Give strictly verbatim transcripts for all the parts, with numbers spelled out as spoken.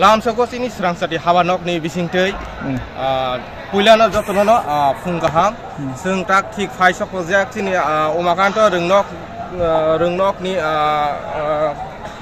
Lamsoko chini Srangsati haba nokni bisingtwi, Hmm. ah, puilano jotono, ah, phung kaham. Hmm. Chwng tak thik phai sokojak chini, ah, Umakanto Rwngnok, ah, Rwngnokni, ah, ah,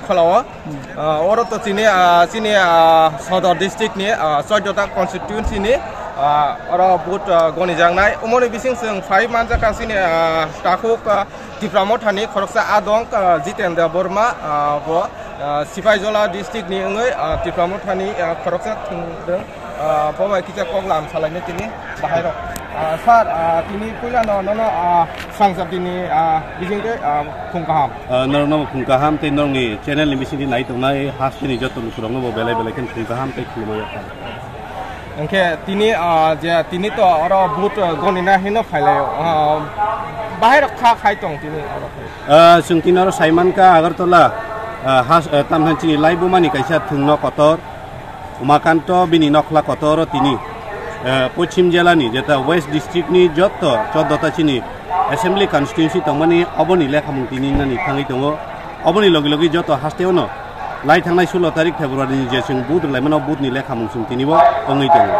kholao. Hmm. Ah, oro to chini, ah, chini, ah, Sodor district ni, ah, chauddota constituency ni, ah, oro vote, ah, gonijaknai. Umoni bising chwng phai manjak ka chini, ah, takhuk, ah, Tipra Mothani khoroksa adong, ah, Jiten Debbarma, ah, bo, ah, Sipaijola district ni wngwi, ah, Tipra Mothani, ah, khoroksa thwngdwng, ah, bo bai kisa kok lam salainai tini bahairok. Ah, sir, ah, tini puilano nono, ah, Srangsati ni, ah, bisingtwi, ah, phung kaham. Ah, norokno bo phung kaham tei norokni channel ni bisingtwi nai tongnai hasteni joto lukurokno bo belai belai khe phung kaham tei khulumui. Hwnkhe tini, ah, je tini to oro vote, ah, gonina hino phailai, ah, bahai rok kha khai tong tini oro. Ah, chwng tini oro sai mankha Agartala, ah, has, ah, tamhan chini laibumani kaisa thwngno kotor, Umakanto bini nokhla kotor tini, ah, Pochim jela ni jeta West district ni jotto choddota chini assembly constituency tongmani oboni lekhamung tini nani thangwi tongo. Oboni logi logi joto hasteo no lai thangnai sulo tarik February ni je chwng vote rwlaimano vote ni lekhamung chwng tini bo wngwi tongo.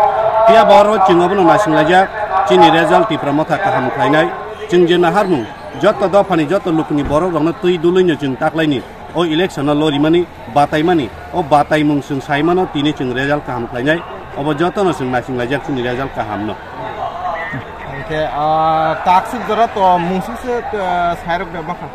Phiya bo oro chwng obono naisinglaijak chini result Tipra Motha kaham khlainai. Chwng je naharmung joto dophani joto lukuni borok rokno twi dulwino chwng taklaini o election o lorimani bataimani o bataimung chwng saimano tini chwng result kaham khlainai. Obo jotono chwng naisinglaijak chini result kahamno. Hwnkhe, ah, takswk jora to mungsukse, ah, sairok de bakha.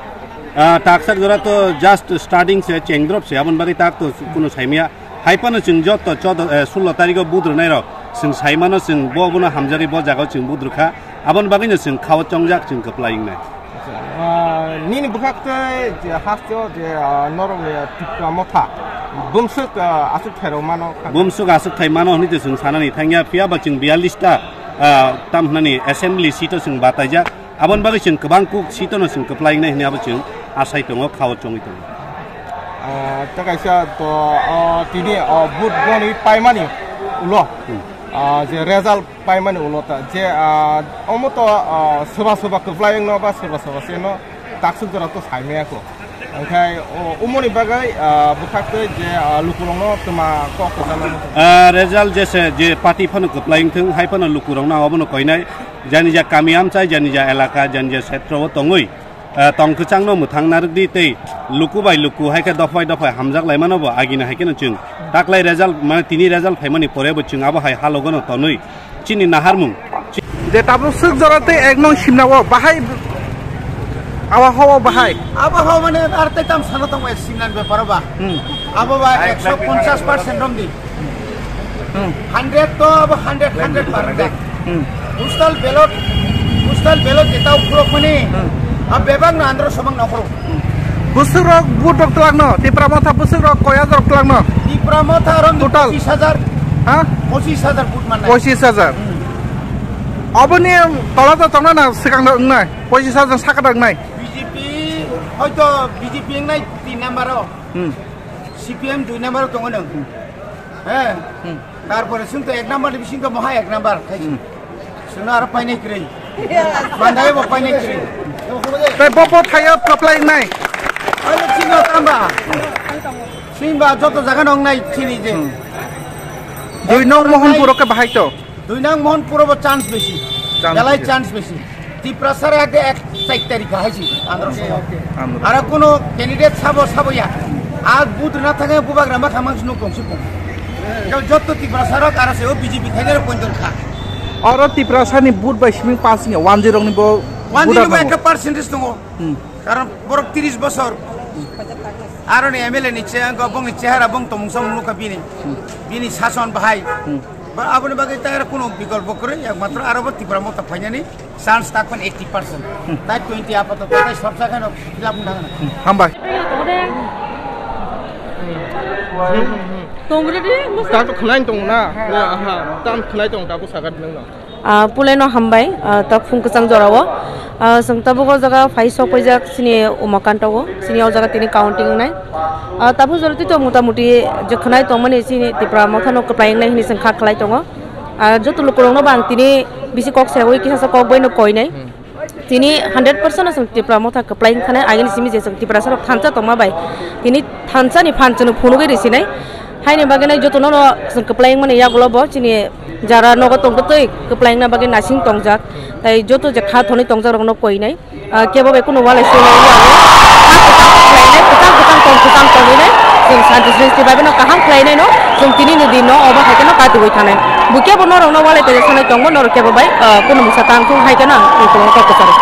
Ah, taksak jora to just starting se, chengdrop se, aboni bagwi tak to kuno saimaya. Hai phano chwng joto chodo, eh, sullo tarikgo vote rwnairok chwng saimano, chwng bo, bono hamjagwi bo jagao chwng vote rwkha. Aboni bagwino chwng khao chongjak, chwng kwplai wngnai. Ah, nini bwkhak tei je hasteo je, ah, norokni Tipra Motha bumswk, ah, aswk thairok mano kha. Bumswk aswk thai mano hwnwi to chwng sanani thangya, phiya ba chwng biyallis ta, ah, tam hwnani assembly seat o chwng bataijak. Aboni bagwi chwng kwbang kuk sitono chwng kwplai wngnai hwnwi abo chwng asai tongo, khao chongwi tongo. Ah, tei kaisa to, ah, tini, ah, vote goni paimani ulo, Hmm. ah, je result paimani ulo ta, je, ah, omo to, ah, soba soba kwplai wngno ba soba soba se no takswk jora to saimaya kho. Hwnkhe o, umoni bagwi, ah, bwkhak tei je, ah, lukurokno twma kok kwchangma. Ah, result jese je party phano kwplai wngthung, hai phano lukurokno abono koinai. Jani ja kami amchai, jani ja elaka, jani ja setro o tongwi, ah, tong kwchangno mwthang narwk di tei luku bai luku hai khe dopha bai dopha hamjak laimano bo agini hai kheno chwng taklai result, mane tini result phaimani pore bo chwng abo hai halogono tonwi chini naharmung. Je tabuk swk jora tei ek nong simna o bahai awa hawa bahai. Abo hawa mane ar tei tam sana tong bai simna bepar ba. Hmm. Abo ba ekso ponchas percent rom di. Hmm. Hundred to abo hundred, hundred par da. Hmm. Postal ballot, postal ballot jeta ukhulok mani. Hmm. Ab bebak na andro somang na ukhulok. Bwswk rok vote rok twlangno, Tipra Motha bwswk rok koi hajar rok twlangno? Tipra Motha rom di Total? Pochis hajar. Ha? Pochis hajar vote mannai. Pochis hajar. Hmm. Oboni tola to tongna na swkang no wngnai? Pochis hajar saka da wngnai? B J P, hoito B J P wngnai tin number o. Hmm. C P M dui number o tongo nang. He. Hmm. Tarpore chwng to ek number ni bising to moha ek number khai. Hmm. Chwngno aro painai kwrwi. Mandai bo painai kwrwi. Tei bo bo thaio kwplai wngnai. Ano chini o tamba. Chini ba joto jaga no wngnai chini je. Hmm. Dui nong Mohanpur o khe bahai to. Dui nong Mohanpur o bo chance besi. Chance Belai besi. Chance besi. Tiprasa rok de ek char tarikh hai si, andro so. Andro. Aro kono candidate sabo sabo ya. A vote rwna thangwi bubagra ma khamang sino kongsi kong. Jotto Tiprasa rok aro se o B J P thainai rok poinjon kha. Oro Tiprasa ni vote bai simi pass ni one zero ni bo One vote zero bai nango. Ekta percentage tongo. Hmm. Karon borok tris bosor. Aro ni M L A ni che, ang bong ni chehara bong tomung samung nukha bini. Hmm. Bini sason bahai. Hmm. Ba aboni bagwi tai aro kono bikolpo kwrwi, ekmatro aro bo Tipra Motha phainani chance takpan eighty percent. Hmm. Tai twenty apato tai sorsa kheno fill up wngna. Hmm. Hambai. Tongri di, mo sa- Tato khwnai tong na. Aha, tam khwnai tong tato sagat nang na. Ah, pulai no hambai, ah, ta phung kwchang jora o. Ah, chwng tabuk o jaga phai sok paijak chini Umakanta o, chini o jaga tini counting wngnai. Ah, tabuk jora tito mota moti je khwnai tongmani chini Tipra Motha no kwplai wngnai hwnwi chwng kha khlai tongo. Ah, joto lukurokno bo ang tini bisi kok sayawi kisa sa kok bai no koinai. Hmm. Tini hundred percent no chwng Tipra Motha kwplai wngkha nai, agini simi je chwng Tiprasa rok thansa tongma bai tini thansa ni phan chwng phunugwi risinai. Haini bagwi nai jotono no chwng kwplai wngmani yagulo bo chini jara nogo tongtwtwi kwplai wngna bagwi nasing tongjak. Tai joto je kha thonwi tongjak rokno koinai. Ah, kebo bai kunu walai sui lai ya. Ha kwchang kwchang kwchang tong kwchang tongwi nai. Chwng santi srishti bai no kaham khlai nai no. Chwng tini ni din no obo hai kheno kati bai thanai. Bu kebo norok no walai tei sanai tongmo norok kebo bai, ah, kunu mungsa tang thung hai kheno ang tong kok kwcharo.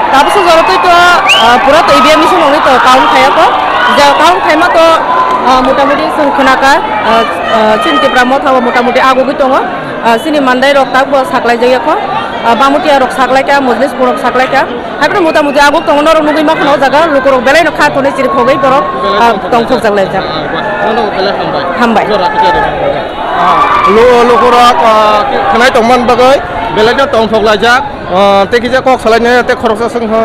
Tabuk sujaro twi to, ah, pura to E V M ni sumung ni to count khaya ko. Ja count khaima to, ah, motamuti chwng khwnaka, ah, ah, chini Tipra motha o motamuti agugwi tongo. Ah, chini mandai rok tak bo saklai jaya ko. Ah, Bangmutia rok saklai ka, Mojlispur rok saklai ka. Hai phano motamuti aguk tongo norok nugwi ma khano o jaga lukurok belai no kha thonwi chiri khogwi borok, ah, tong thok jak lai jak. Nono belai hambai. Hambai. Jora kisa de. Ah, lu-, lukurok, ah, khnai tongman bagwi belai no tong thok lai jak. Ah, tei kisa kok salai ne tei khoroksa swng ho.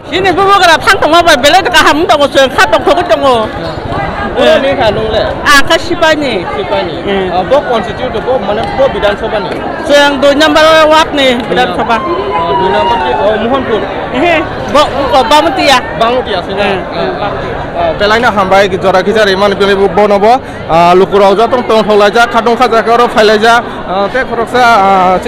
Chini bubagra thang tongma bai belai kaham tongo, chwng kha tongthogwi tongo. Boro ni kha nung le? Ang kha Sipaini. Sipaini. Hmm. Ah, bo constitute bo mane bo Bidhan Sabha ni? Chwng dui number ward ni Bidhan Sabha. Ah, dui number ki, oh, Mohanpur. He, bo, bo, Bangmutia. Bangmutia sini. Hmm, hmm. Ah, belai no hambai jora kisa rimani bini bo, bono bo. Ah, lukurok joto tong thok lai jak, khatong kha jak oro phai lai jak. Ah, tei khoroksa, ah,